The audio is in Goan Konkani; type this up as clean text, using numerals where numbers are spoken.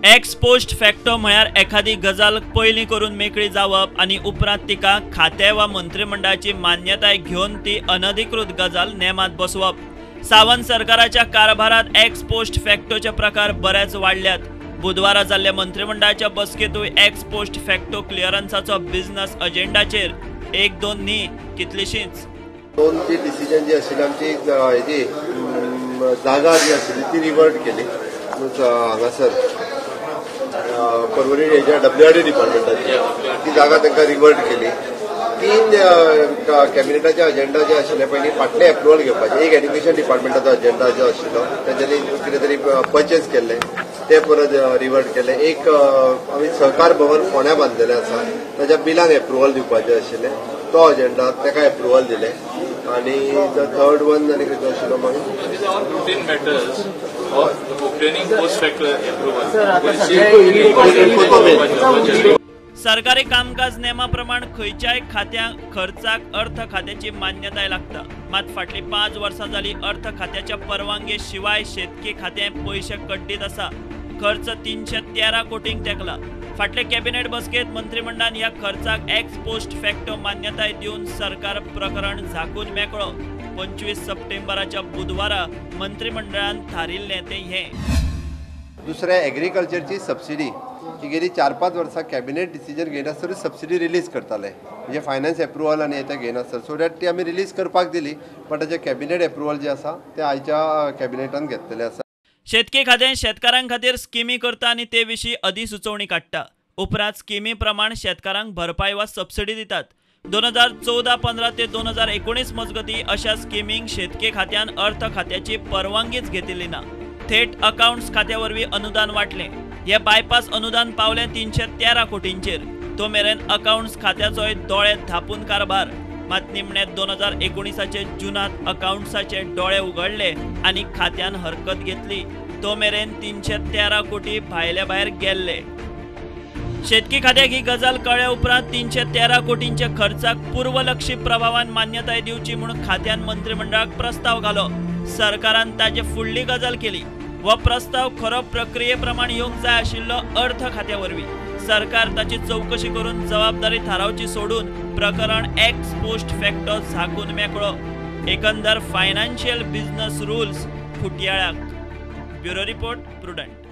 एक्स पोस्ट फॅक्टो म्हळ्यार एखादी गजाल पयलीं करून मेकळी जावप आनी उपरांत तिका खातें वा मंत्रिमंडळाची मान्यताय घेवन ती अनधिकृत गजाल नेमात बसोवप। सावंत सरकाराच्या कारभारात एक्स पोस्ट फॅक्टोचे प्रकार बरेच वाडल्यात। बुधवारा जाल्ल्या मंत्रिमंडळाच्या बसकेंतूय एक्स पोस्ट फॅक्टो क्लियरन्साचो बिझनस अजेंडाचेर एक दोन न्ही कितलीशींच दोन ती डिसिजन जी आशिल्ली आमची हेजी जागा जी आशिल्ली ती रिवर्ट केली हांगासर पर्वरी हेज्या डब्ल्यूआरडी डिपार्टमेंटाची ती जागा तांकां रिवर्ट केली। तीन कॅबिनेटाचे अजेंडा जे आशिल्ले पयलीं फाटले एप्रुवल घेवपाचे, एक एड्युकेशन डिपार्टमेंटाचो अजेंडा जो आशिल्लो तेंच्यांनी कितें तरी पर्चेस केल्ले ते परत रिवर्ट केले। एक आमी सहकार भवन फोंड्या बांदलेलें आसा ताच्या बिलाक एप्रुवल दिवपाचें आशिल्लें, तो अजेंडा ताका एप्रुवल दिलें। आनी the third one आनी कितें आशिल्लो मागीर सरकारी कामकाज नेमा प्रमाण खंयच्याय खात्या खर्चाक अर्थ खात्याची मान्यताय लागता। मात फाटली 5 वर्सां जाली अर्थ खात्याच्या परवानगे शिवाय शेतकी खातें पयशे कड्डीत आसा। खर्च 313 कोटींक तेंकला। फाटले कॅबिनेट बसकेंत मंत्रिमंडळान ह्या खर्चाक एक्स पोस्ट फॅक्टो मान्यताय दिवन सरकार प्रकरण झाकून मेकळो। 25 सप्टेंबराच्या बुधवारा मंत्रिमंडळान थारिल्लें तें हें। दुसरें एग्रीकल्चरची सबसिडी ही गेली 4-5 वर्सां कॅबिनेट डिसिजन घेनासतरूच सबसिडी रिलीज करताले, म्हणजे फायनान्स एप्रुवल आनी तें घेनासतर, सो that ती आमी रिलीज करपाक दिली, पण ताचें कॅबिनेट एप्रुवल जें आसा तें आयच्या कॅबिनेटान घेतलेलें आसा। शेतकी खातें शेतकारां खातीर स्किमी करता आनी ते विशीं अधिसुचोवणी काडटा। उपरांत स्किमी प्रमाण शेतकारांक भरपाय वा सबसिडी दितात। 2014-15 ते 2019 मजगती अशा स्किमींक शेतकी खात्यान अर्थ खात्याची परवानगीच घेतिल्ली ना। थेट अकाउंट्स खात्या वरवीं अनुदान वांटलें। हे बायपास अनुदान पावलें 313 कोटींचेर। तो मेरेन अकाउंट्स खात्याचोय दोळे धापून कारभार। मात निमणे 2019 जुनात अकाउंट्साचे दोळे उगडले आनी खात्यान हरकत घेतली। तो मेरेन 313 कोटी भायले भायर गेल्ले। शेतकी खात्याक ही गजाल कळ्ळ्या उपरांत 313 कोटींच्या खर्चाक पूर्वलक्षी प्रभावान मान्यताय दिवची म्हूण खात्यान मंत्रिमंडळाक प्रस्ताव घालो। सरकारान ताजे फुडली गजाल केली। हो प्रस्ताव खरो प्रक्रिये प्रमाण येवंक जाय आशिल्लो अर्थ खात्या वरवीं। सरकार ताची चवकशी करून जबाबदारी थारावची सोडून प्रकरण एक्स पोस्ट फॅक्टो झाकून मेकळो। एकंदर फायनान्शियल बिझनस रुल्स खुटयाळ्याक। Bureau report, Prudent.